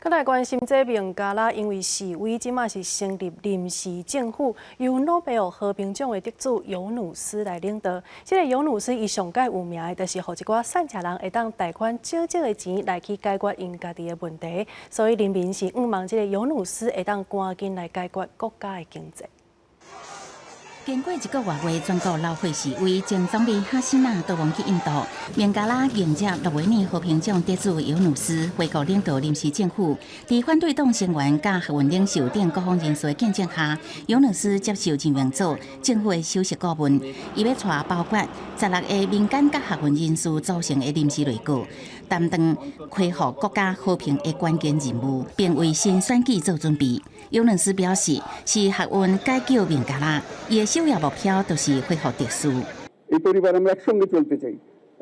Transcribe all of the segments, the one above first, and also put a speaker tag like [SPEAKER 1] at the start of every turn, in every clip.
[SPEAKER 1] 閣來關心這孟加拉，因為示威，這馬是成立臨時政府，由諾貝爾和平獎的得主尤努斯來領導。這个尤努斯伊上蓋有名的，就是予一寡散赤人會當貸款少少的錢來去解決𪜶家己的問題。所以人民是向望這个尤努斯會當趕緊來解決國家的經濟。
[SPEAKER 2] 經過一個外月全國流血示威，前總理哈西娜逃亡去印度。孟加拉迎接諾貝爾和平獎得主尤努斯回國領導臨時政府。佇反對黨成員佮學運領袖等各方人士的見證下，尤努斯接受任命做政府的首席顧問。伊欲帶包括16個民間佮學運人士組成的臨時內閣，擔當恢復國家和平的關鍵任務，並為新選舉做準備。尤努斯表示，是學運解救孟加拉，伊的首要目標就是恢復秩序。
[SPEAKER 3] এই পরিবার আমরা একসঙ্গে চলতে চাই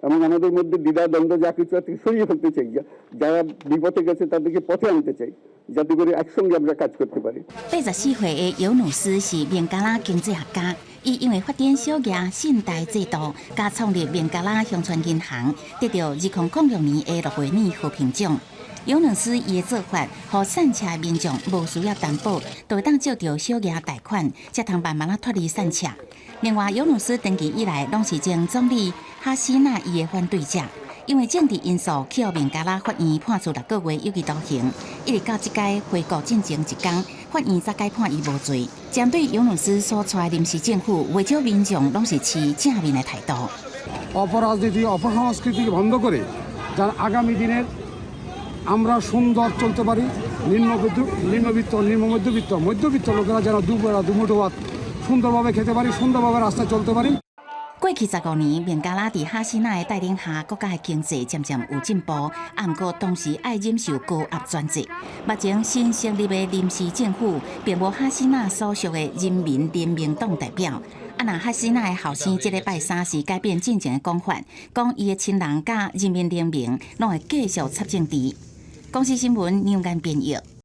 [SPEAKER 3] এবং আমাদের মধ্যে দ্বিধা দ্বন্দ্ব যা কিছু আছে সরিয়ে ফেলতে চাই। যারা বিপথে গেছে তাদেরকে পথে আনতে চাই, যাতে করে একসঙ্গে আমরা কাজ করতে পারি।
[SPEAKER 2] 84歲的尤努斯是孟加拉經濟學家，伊因為發展小額信貸制度，佮創立孟加拉鄉村銀行，得著2006年的諾貝爾和平獎。尤努斯伊的做法，予散赤民眾無需要擔保，就會當借著小額貸款，才通慢慢仔脫離散赤。另外，尤努斯長期以來攏是前總理哈西娜伊的反對者，因為政治因素去予孟加拉法院判處6個月有期徒刑，一直到這擺回國進前一工，法院才改判伊無罪。針對尤努斯所帶臨時政府，袂少民眾攏是持正面的態度。
[SPEAKER 4] অপরাজনীতি অপসংস্কৃতিকে বন্ধ করে যারা আগামী দিনের আমরা সুন্দর চলতে পারি, নিম্নবিত্ত নিম্নবিত্ত নিম্ন মধ্যবিত্ত মধ্যবিত্ত লোকেরা যেন দুবেলা দুমুঠো ভাত সুন্দরভাবে খেতে পারি, সুন্দরভাবে রাস্তায় চলতে পারি।
[SPEAKER 2] 過去15年，孟加拉佇哈西娜的帶領下，國家的經濟漸漸有進步，啊，毋過同時愛忍受高壓專制。目前新成立的臨時政府，並無哈西娜所屬的人民聯盟黨代表。啊，若哈西娜的後生這禮拜三時改變進前的講法，講伊的親人佮人民聯盟攏會繼續插政治。公視新聞梁間編譯。